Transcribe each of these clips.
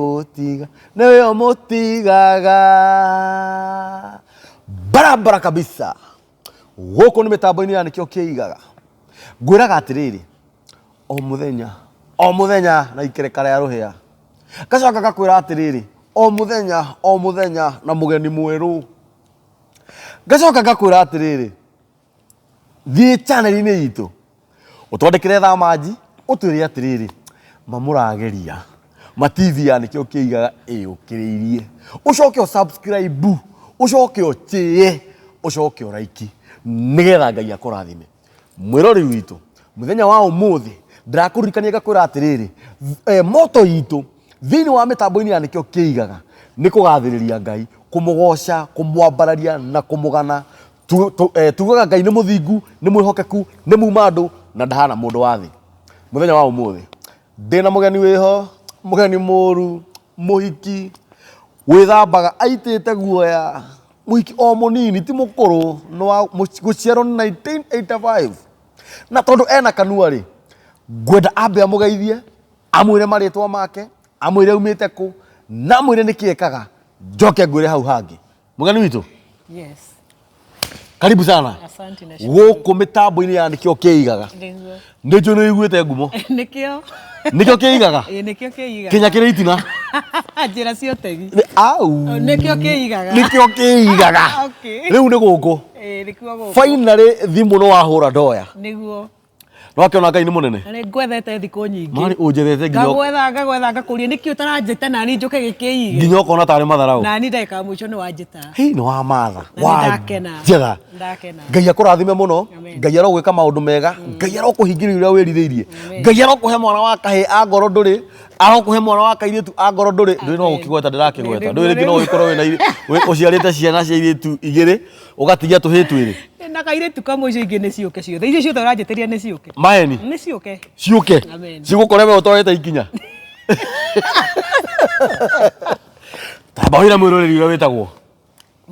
Gũtiga nĩwe ũmũtigaga barabara kabisa. Gũkũ nĩ mĩtambo-inĩ ya nĩkĩo kĩigaga. Ngwĩraga atĩrĩrĩ, o mũthenya o mũthenya na ikereka rĩa rũhĩa. Ngacoka ngakwĩra atĩrĩrĩ, o mũthenya o mũthenya na mũgeni mwerũ. Ngacoka ngakwĩra atĩrĩrĩ, thiĩ channel-inĩ itũ ũtwandĩkĩre thamanji ũtwĩre atĩrĩrĩ mamũrageria ma TV ya nĩkĩo kĩigaga ĩyũkĩrĩirie ũcoke ũ subscribe ũcoke ũtĩe ũcoke ũraiki nĩgetha Ngai akũrathime. Mwĩroreri witũ mũthenya wa ũmũthĩ ndĩrakũririkania ngakwĩra atĩrĩrĩ moto itũ thĩinĩ wa mĩtambo-inĩ ya nĩkĩo kĩigaga nĩ kũgathĩrĩria Ngai, kũmũgoca, kũmwambararia na kũmũgana. Tugaga Ngai nĩ mũthingu, nĩ mwĩhokeku, nĩ muma andũ na ndahana mũndũ wa thĩ. Mũthenya wa ũmũthĩ ndĩna mũgeni wĩho, mũgeni mũru, mũhiki wĩthambaga aitĩte guoya, mũhiki o mũnini ti mũkũrũ, nĩ wa gũciarwo 1985 na tondũ ena kanua rĩ, ngwenda ambe amũgeithie, amwĩre marĩtwa make, amwĩre aumĩte kũ, na amwĩre nĩkĩ ekaga, njoke ngwĩre hau hangĩ. Mũgeni witũ. Yes. Karibu sana. Asante na shukuru. Gũkũ mĩtambo-inĩ ya nĩkĩo kĩigaga. Nĩguo. Nĩ njũĩ nĩ ũiguĩte ngumo. Nĩkĩo. Nĩkĩo kĩigaga. Ĩĩ nĩkĩo kĩigaga. Kĩnya kĩrĩ itina. Njĩra cia ũtegi. Au. Nĩkĩo kĩigaga. Nĩkĩo kĩigaga. Okay. Rĩu nĩ gũkũ. Ĩĩ nĩkĩo gũkũ. Finally thimũ nĩ wahũra ndoya. Nĩguo. Nĩwakĩona Ngai nĩ mũnene? Na nĩ ngwethete thikũ nyingĩ. Marĩ ũnjethete nginya Ngagwetha ngagwetha ngakũria nĩkĩ ũtaranjĩta nani njũke gĩkĩige. nginya ũkona tarĩ matharaũ. Nani ndagĩka ya mũico nĩ wanjĩta. Hei nĩ wamatha. Na nĩ ndakena. Njetha. Ndakena. Ngai akũrathime mũno. Amen. Ngai arogwĩka maũndũ mega. Ngai arokũhingĩria ũrĩa wĩrirĩirie. Ngai arokũhe mwana wa kahĩĩ angorwo ndũrĩ. Arokũhe mwana wa kairĩtu angorwo ndũrĩ. Ndũrĩ no gũkĩgweta ndĩrakĩgweta. Ndũĩ rĩngĩ no ũgĩkorwo wĩna ũciarĩte ciana cia airĩtu igĩrĩ ũgatigia tũhĩĩ twĩrĩ. Na kairĩtu kamwe icio ingĩ nĩ ciũke ciothe. Icio ciothe ũranjĩtĩria nĩ ciũke. Maeni. Nĩ ciũke. Ciũke. Amen. Cigũkore we ũtoete ikinya. Tamba wĩra mwĩroreri ũrĩa wĩtagwo.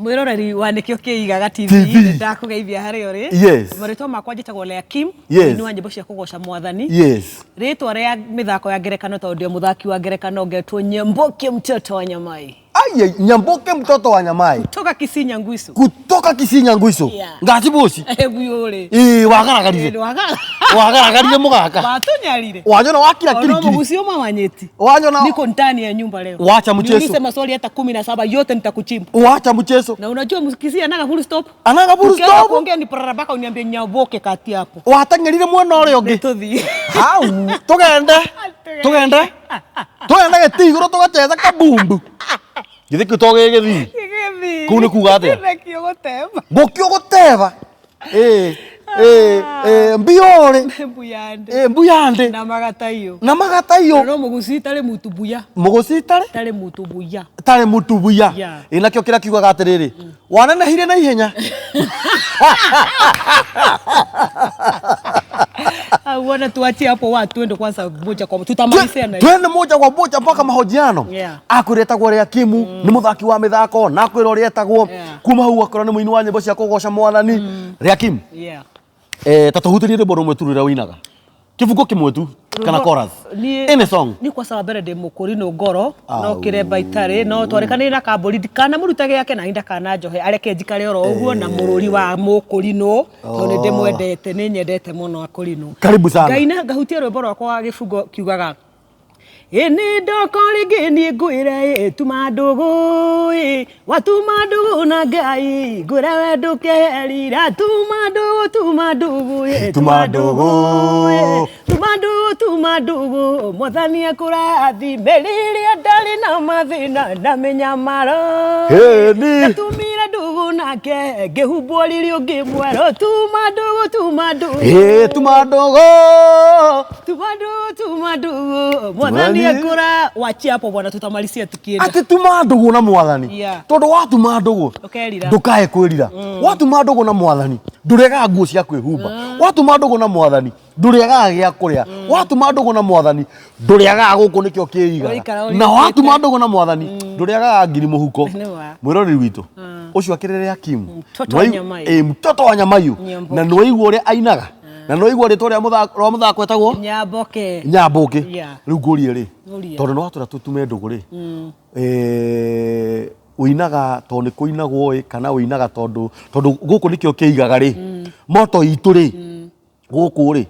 Mwĩroreri wa nĩkĩo kĩigaga TV, TV. ndakũgeithia harĩa ũrĩ. Yes. Marĩtwa makwa njĩtagwo Lea Kim. Yes. Mũini wa nyĩmbo cia kũgoca mwathani. Yes. Rĩtwa rĩa mĩthako ya ngerekano tondũ ndĩ mũthaki wa ngerekano ngetwo Nyamboke mtoto wa Nyamai. Ai, Nyamboke mtoto wa Nyamai. Kutoka Kisii Nyangwisu. Kutoka Kisii Nyangwisu. Yeah. Ngaci boci. Ebuyore. Ĩĩ wagaragarire. Wagara. Wagaragarire mũgaka. Watunyarire. Wanyona wakira Ono kirikiri. mũgucio mawanyeti. Wanyona Niko ndani ya nyumba leo. Wacha mchezo. Niulize maswali hata 17 yote nitakuchimba. Wacha mchezo. Na unajua Kisii anaga full stop. Anaga full Ukianza stop. kuongea ni pararabaka uniambie Nyaboke kati hapo. Wateng'erire mwena ũrĩa ũngĩ. Nĩtũthiĩ. Hau tũgende. Tũgende. Tũgende gĩtĩ igũrũ tũgacheza kabumbu. Githĩ kĩu to gĩgĩthiĩ? Gĩgĩthiĩ. Kũu nĩ kuga atĩa? Gĩthekio gũteba. Gũkio gũteba. Ĩĩ ĩĩ ĩĩ mbiorĩ. Mbuyande. Ĩĩ mbuyande. Na magataiyo. Na magataiyo. No mũgũcii tarĩ mutu mbuya. Mũgũcii tarĩ? Tarĩ mutu mbuya. Tarĩ mutu mbuya. Yeah. Ĩ nakĩo kĩrĩa kiugaga atĩrĩrĩ, wanenehire na ihenya. Ah, bwana tuachie hapo watu twende kwanza moja kwa moja. Tutamalizia na hiyo. Twende moja kwa moja mpaka mahojiano. Yeah. Akwĩra etagwo Lea Kimu, nĩ mũthaki wa mĩthako, na akwĩra ũrĩa etagwo. Yeah. Kuma hau akorwo nĩ mũini wa nyĩmbo cia kũgoca mwathani. Lea Kim. Yeah. Ta tũhutĩrie rwĩmbo rũmwe tu rũrĩa ũinaga. Kĩbungo kĩmwe tu kana chorus. Niĩ- Any song. Niĩ kwanza wa mbere ndĩ mũkũrinũ ngoro no Au. kĩremba itarĩ no twarĩkanĩire na kambũri ndikanamũruta gĩake na niĩ ndakananjohe areke njikare oro ũguo na mũrũri wa mũkũrinũ tondũ nĩ ndĩmwendete nĩ nyendete mũno akũrinũ. Karibu sana. Ngaina ngahutia rwĩmbo rwakwa wa gĩbungo kiugaga Ĩ nĩ ndoka rĩngĩ niĩ ngwĩre ĩ tuma ndũgũ ĩ watuma ndũgũ na Ngai ngwĩre we ndũkerira tuma ndũgũ tuma ndũgũ ĩ Tuma ndũgũ. ĩ tuma ndũgũ tuma ndũgũ mwathani akũrathime rĩrĩa ndarĩ na mathĩna na mĩnyamaro Ĩni. ndatumire ndũgũ nake ngĩhumbwo riri ũngĩ mwerũ tuma ndũgũ tuma ndũgũ Ĩ tuma ndũgũ. Tuma ndũgũ tuma ndũgũ mwathani Mwathani. akũra wachia hapo bwana tutamalizia tukienda Atĩ tuma ndũgũ na mwathani. Yeah. Tondũ watuma ndũgũ Ũkerira. ndũkae kwĩrira. Watuma ndũgũ na mwathani ndũrĩagaga nguo cia kwĩhumba. Watuma ndũgũ na mwathani ndũrĩagaga gĩa kũrĩa. Watuma ndũgũ na mwathani ndũrĩagaga gũkũ nĩkĩo Ũikara kĩigaga. ũriũkĩte. Na watuma ndũgũ na mwathani ndũrĩagaga ngiri mũhuko. Nĩ wa. Mwĩroreri witũ ũcio akĩrĩ Lea Kim. Mtoto wa Nyamaiyu. Ĩ mtoto wa Nyamaiyu. Nyamboki. Na nĩwaigua ũrĩa ainaga. Na no igua rĩtwa rĩa mũthako rwa mũthako etagwo Nyamboke. Nyambũkĩ. Yeah. Rĩu ngũrie rĩ, Ngũria. tondũ nĩ watwĩra tũtume ndũgũ rĩ, ũinaga tondũ nĩ kũinagwo ĩ, kana ũinaga tondũ tondũ gũkũ nĩkĩo kĩigaga rĩ, moto itũ rĩ, gũkũ rĩ,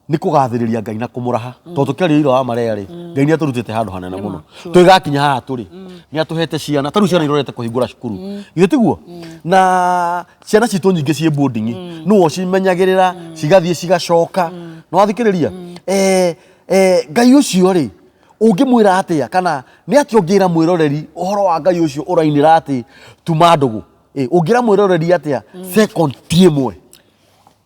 nĩ kũgathĩrĩria Ngai na kũmũraha. Tondũ tũkĩaria ũira wa marĩa rĩ, Ngai nĩ atũrutĩte handũ hanene mũno. Tũgĩgakinya haha tũrĩ, nĩ atũhete ciana, ta rĩu ciana irorete kũhingũra cukuru. Githĩ tiguo? Na ciana citũ nyingĩ ciĩ boarding, nĩwe ũcimenyagĩrĩra, cigathiĩ cigacoka. Nĩ wathikĩrĩria? Ngai ũcio rĩ, ũngĩmwĩra atĩa, kana nĩ atĩa ũngĩra mwĩroreri ũhoro wa Ngai ũcio ũrainĩra atĩ tuma ndũgũ? Ũngĩra mwĩroreri atĩa second ti ĩmwe?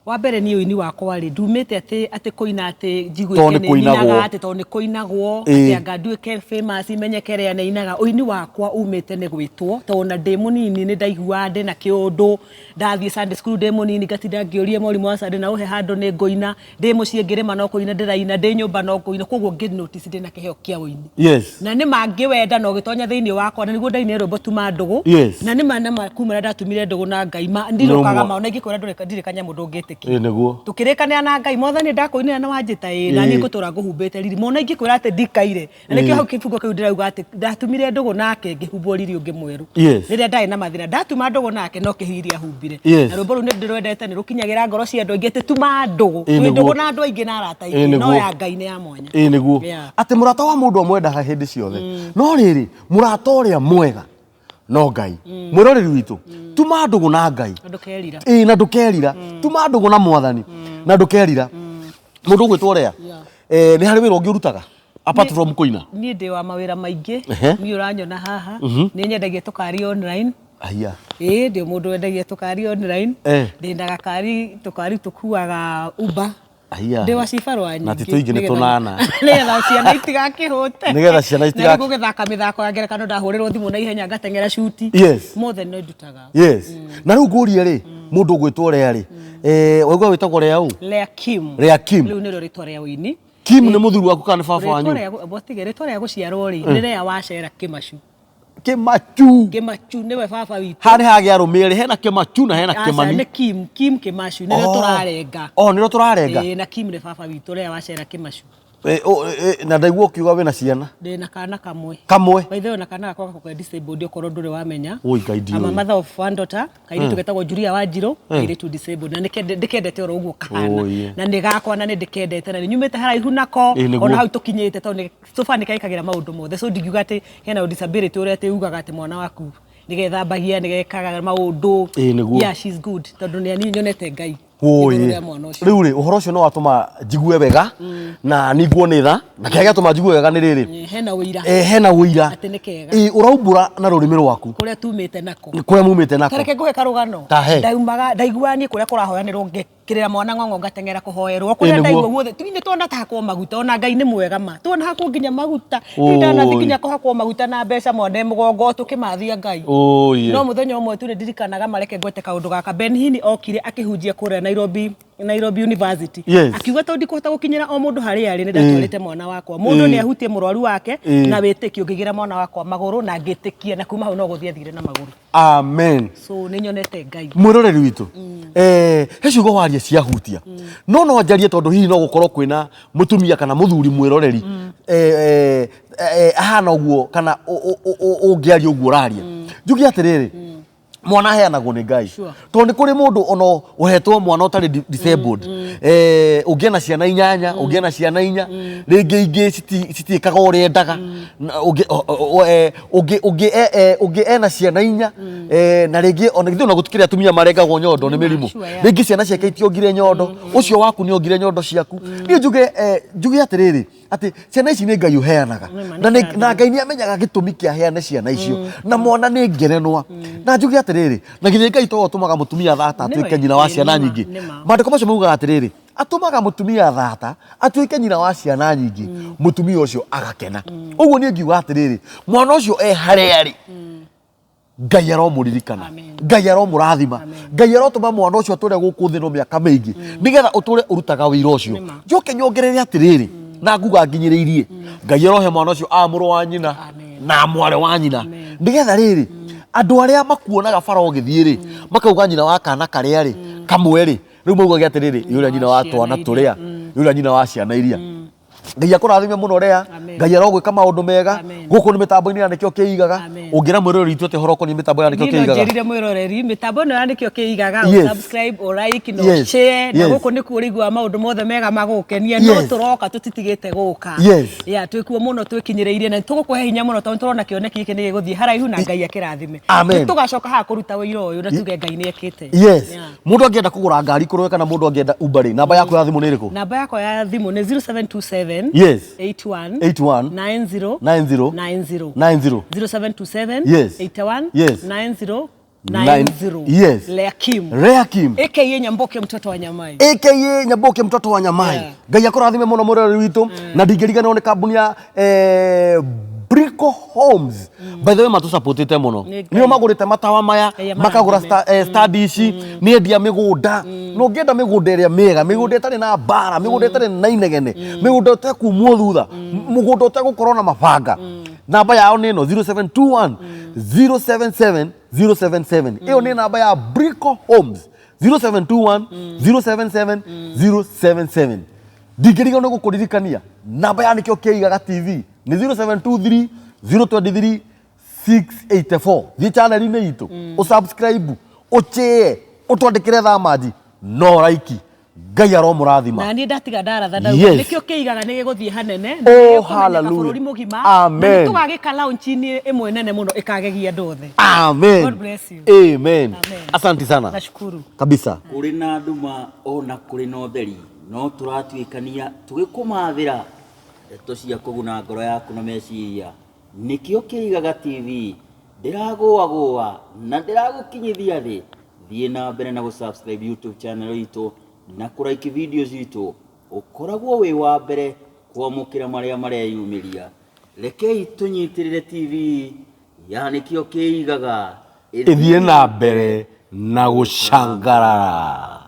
Wa mbere niĩ ũini wakwa rĩ, ndumĩte atĩ atĩ kũina atĩ Tondũ njiguĩke nĩ nĩ kũinagwo. nyinaga atĩ tondũ nĩ kũinagwo, atĩ anga nduĩke famous menyeke rĩa nĩ inaga. Ũini wakwa umĩte nĩ gwĩtwo, tondũ ona ndĩ mũnini nĩ ndaiguaga ndĩna kĩũndũ, ndathiĩ Sunday school ndĩ mũnini ngatinda ngĩũria mwarimũ wa Sunday na ũhe handũ nĩ ngũina, ndĩ mũciĩ ngĩrĩma no kũina ndĩraina, ndĩ nyũmba no kũina, koguo ngĩ notice ndĩna kĩheo kĩa ũini. Na nĩ ma ngĩwenda na ũgĩtonya thĩinĩ wakwa, na nĩguo ndainire rwĩmbo tuma ndũgũ. Na nĩ ma na ma kuma rĩrĩa ndatumire ndũgũ na Ngai, ma ndirũkaga ma, ona ingĩkwĩra ndirĩ kanyamũ ndũngĩtĩkia. Ĩĩ nĩguo. Tũkĩrĩkanĩra na Ngai, Mwathani ndakũinĩra na wanjĩta ĩĩ, na niĩ ngũtũra ngũhumbĩte riri. Ma ona ingĩkwĩra atĩ ndikaire, na nĩkĩo hau kĩbungo kĩu ndĩrauga atĩ ndatumire ndũgũ nake ngĩhumbwo riri ũngĩ mwerũ. Rĩrĩa ndarĩ na mathĩna, ndatuma ndũgũ nake no kĩhiri ahumbire. Na rwĩmbo rũu nĩ ndĩrwendete, nĩ rũkinyagĩra ngoro cia andũ aingĩ atĩ tuma ndũgũ. Twĩ ndũgũ na andũ aingĩ na arata aingĩ, no ya Ngai nĩ ya mwanya. Ĩĩ nĩguo. Atĩ mũrata wa mũndũ amwendaga hĩndĩ ciothe. No rĩrĩ, mũrata ũrĩa mwega no Ngai. Mwĩroreri witũ, tuma ndũgũ na Ngai. Na ndũkerira. Ĩĩ na ndũkerira. Tuma ndũgũ na Mwathani na ndũkerira. Mũndũ ũgwĩtwo Lea, nĩ harĩ wĩra ũngĩ ũrutaga apart from kũina? Niĩ ndĩ wa mawĩra maingĩ. Niĩ ũranyona haha, nĩ nyendagia tũkari online. Aya. Ĩĩ ndĩ mũndũ wendagia tũkari online. Ndĩ na gakari, tũkari tũkuaga Uber. Aya. Ndĩ wa cibarũa nyingĩ. Na ti tũingĩ nĩ tũnana. Nĩgetha ciana itigakĩhũte. Nĩgetha ciana Na rĩu gũgĩthaka mĩthako ya ngerekano ndahũrĩrwo thimũ na ihenya ngateng'era cuti. Mothe nĩ ndutaga. Na rĩu ngũrie rĩ, mũndũ ũgwĩtwo Lea rĩ, waigua wĩtagwo Lea ũ? Lea Kim. Lea Kim. Rĩu nĩrĩo rĩtwa rĩa ũini. Kim nĩ mũthuri waku kana nĩ baba wanyu? Rĩtwa rĩa gũciarwo rĩ, nĩ Lea Wacera Kĩmacu. Kĩmacu. Kĩmacu nĩwe baba witũ. Haha nĩ hagĩa arũme erĩ, hena Kĩmacu na hena Kĩmani. Nĩ Kim, Kim Kĩmacu, nĩrĩo tũrarenga. Oh, nĩrĩo tũrarenga? Ĩĩ, na Kim nĩ baba witũ, Lea Wacera Kĩmacu. Na ndaigua ũkiuga wĩna ciana. Ndĩna kana kamwe. Kamwe? By the way, ona kana gakwa gakoragwo ke disabled okorwo ndũrĩ wamenya. Oi, Ngai ndiũĩ. I'm a mother of one daughter, kairĩtu getagwo Julia Wanjirũ, kairĩtu disabled, na ndĩkendete oro ũguo kahana. Na nĩ gakwa na nĩ ndĩkendete na nĩ nyumĩte haraihu nako, ona hau tũkinyĩte tondũ nĩ so far nĩ gekagĩra maũndũ mothe, so ndingiuga atĩ hena disability ũrĩa atĩ ugaga atĩ mwana waku nĩ gethambagia, nĩ gekaga maũndũ. Yeah, she's good tondũ nĩ nyonete Ngai. Igũrũ Rĩu rĩ, ũhoro ũcio nĩ watũma njigue wega na ningwo nĩ tha, na kĩrĩa gĩatũma njigue wega nĩ rĩrĩ, Hena ũira. Hena ũira. Atĩ nĩ kega. Ũraumbũra na rũrĩmĩ rwaku. Kũrĩa tumĩte nako. Kũrĩa mumĩte nako. Ta reke ngũhe karũgano. Ta he. Ndaumaga, ndaiguaga niĩ kũrĩa kũrahoyanĩrwo ngĩkĩrĩra mwana ng'ong'o ngateng'era kũhoerwo. Kũrĩa ndaigua guothe, nĩ tuona ta hakwo maguta, ona Ngai nĩ mwega ma. Tuona hakwo nginya maguta. Niĩ ndanathiĩ nginya kũhakwo maguta na mbeca mwana e mũgongo tũkĩmathia Ngai. No mũthenya ũmwe tu nĩ ndirikanaga ma reke ngwete kaũndũ gaka. Ben Hinn okire akĩhunjia kũrĩa Nairobi, Nairobi University. Akiuga tondũ ndikũhota gũkinyĩra o mũndũ harĩa arĩ nĩ ndatwarĩte mwana wakwa. Mũndũ nĩ ahutie mũrwaru wake na wĩtĩkio, ngĩgĩra mwana wakwa magũrũ na ngĩtĩkia na kuma hau no gũthiĩ athire na magũrũ. Amen. So nĩ nyonete Ngai. Mwĩroreri witũ, he ciugo waria ciahutia. No no njarie tondũ hihi no gũkorwo kwĩna mũtumia kana mũthuri mwĩroreri ahana ũguo kana ũngĩaria ũguo ũraria. Njuge atĩrĩrĩ, mwana aheanagwo nĩ Ngai. Tondũ nĩ kũrĩ mũndũ ona ũhetwo mwana ũtarĩ disabled. Ũngĩ ena ciana inyanya, ũngĩ ena ciana inya, rĩngĩ ingĩ citiĩkaga ũrĩa endaga. Ũngĩ ena ciana inya, na rĩngĩ ona githĩ ona gũtikĩrĩ atumia marengagwo nyondo nĩ mĩrimũ. Rĩngĩ ciana ciake itiongire nyondo, ũcio waku nĩ ongire nyondo ciaku. Niĩ njuge atĩrĩrĩ, atĩ ciana ici nĩ Ngai ũheanaga. Na Ngai nĩ amenyaga gĩtũmi kĩa aheane ciana icio. Na mwana nĩ ngerenwa. Na njuge atĩrĩrĩ, na githĩ Ngai towe ũtũmaga mũtumia thata atuĩke nyina wa ciana nyingĩ. Maandĩko macio maugaga atĩrĩrĩ, atũmaga mũtumia thata atuĩke nyina wa ciana nyingĩ, mũtumia ũcio agakena. Ũguo niĩ ngiuga atĩrĩrĩ, mwana ũcio e harĩa arĩ, Ngai aromũririkana, Ngai aromũrathima, Ngai arotũma mwana ũcio atũre gũkũ thĩ no mĩaka mĩingĩ, nĩgetha ũtũre ũrutaga wĩra ũcio. Njoke nyongerere atĩrĩrĩ, na nguga nginyĩrĩirie, Ngai arohe mwana ũcio a mũrũ wa nyina na mwarĩ wa nyina, nĩgetha rĩrĩ, andũ arĩa makuonaga bara ũgĩthiĩ rĩ, makauga nyina wa kana karĩa rĩ, kamwe rĩ, Rĩu maugage atĩrĩrĩ, ĩ ũrĩa nyina wa ciana twana iria. tũrĩa, ĩ ũrĩa nyina wa ciana iria. Ngai akũrathime mũno Rea. Amen. Ngai arogwĩka maũndũ mega. Amen. Gũkũ nĩ mĩtambo-inĩ ya Nĩkĩo Kĩigaga. Amen. Ũngĩra mwĩroreri witũ atĩa ũhoro ũkoniĩ mĩtambo ya Nĩkĩo Niĩ no Kĩigaga? njĩrire mwĩroreri mĩtambo ĩno ya Nĩkĩo Kĩigaga Yes. subscribe o like na Yes. share na Yes. gũkũ nĩkuo ũrĩiguaga maũndũ mothe mega magũgũkenia no Yes. tũroka tũtitigĩte gũka. Yes. Yeah, twĩkuo mũno twĩkinyĩrĩirie na tũgũkũhe hinya mũno tondũ tũrona kĩoneki gĩkĩ nĩ gĩgũthiĩ haraihu na Ngai akĩrathime. Amen. Nĩ tũgacoka haha kũruta ũira ũyũ na tuge Ngai nĩ ekĩte. Yes. Yeah. Mũndũ angĩenda kũgũra ngari kũrĩ we kana mũndũ angĩenda Uber rĩ, namba yaku ya thimũ nĩ ĩrĩkũ? Namba yakwa ya thimũ nĩ 0727 Yes. 81 81 90 90 90 90. 0727 Yes. 81 Yes. 90 Nine- 90. Yes. Leakim. Leakim. AKA Nyamboke mtoto wa Nyamai. AKA Nyamboke mtoto wa Nyamai. Yeah. Ngai akũrathime mũno mũroreri witũ na ndingĩriganĩrwo nĩ kambuni ya Brico Homes. By the way matũsupportĩte mũno. Nĩ Ngai. Nĩo magũrĩte matawa maya, Ngai amarathime. makagũra stand ici, nĩ endia mĩgũnda. Na ũngĩenda mĩgũnda ĩrĩa mĩega, mĩgũnda ĩtarĩ na mbara, mĩgũnda ĩtarĩ na inegene, mĩgũnda ũtekumwo thutha, mũgũnda ũtegũkorwo na mabanga. Namba yao nĩ ĩno 0721 077 077. Ĩyo nĩ namba ya Brico Homes. 0721 077 077. Ndingĩriganĩrwo nĩ gũkũririkania namba ya Nĩkĩo Kĩigaga TV nĩ 0723 023 684. Thiĩ channel-inĩ itũ ũsubscribe, ũchĩe, ũtwandĩkĩre thamanji no like. Ngai aromũrathima. Na niĩ ndatiga ndaratha ndauga Yes. nĩkĩo kĩigaga nĩ gĩgũthiĩ hanene na Oh, nĩgĩkũmenyeka hallelujah. bũrũri mũgima. Amen. Na nĩtũgagĩka launch-inĩ ĩmwe nene mũno ĩkagegia andũ othe. Amen. God bless you. Amen. Amen. Asante sana. Nashukuru. Kabisa. Kũrĩ na nduma ona kũrĩ na ũtheri no tũratuĩkania tũgĩkũmathĩra ndeto cia kũguna ngoro yaku na meciria. Nĩkĩo Kĩigaga TV ndĩragũagũa na ndĩragũkinyithia thĩ. Thiĩ na mbere na gũ-subscribe YouTube channel itũ na kũ-like video citũ, ũkoragwo wĩ wa mbere kwamũkĩra marĩa mareyumĩria. Rekei tũnyitĩrĩre TV ya Nĩkĩo Kĩigaga Ĩthiĩ na mbere na gũcangarara.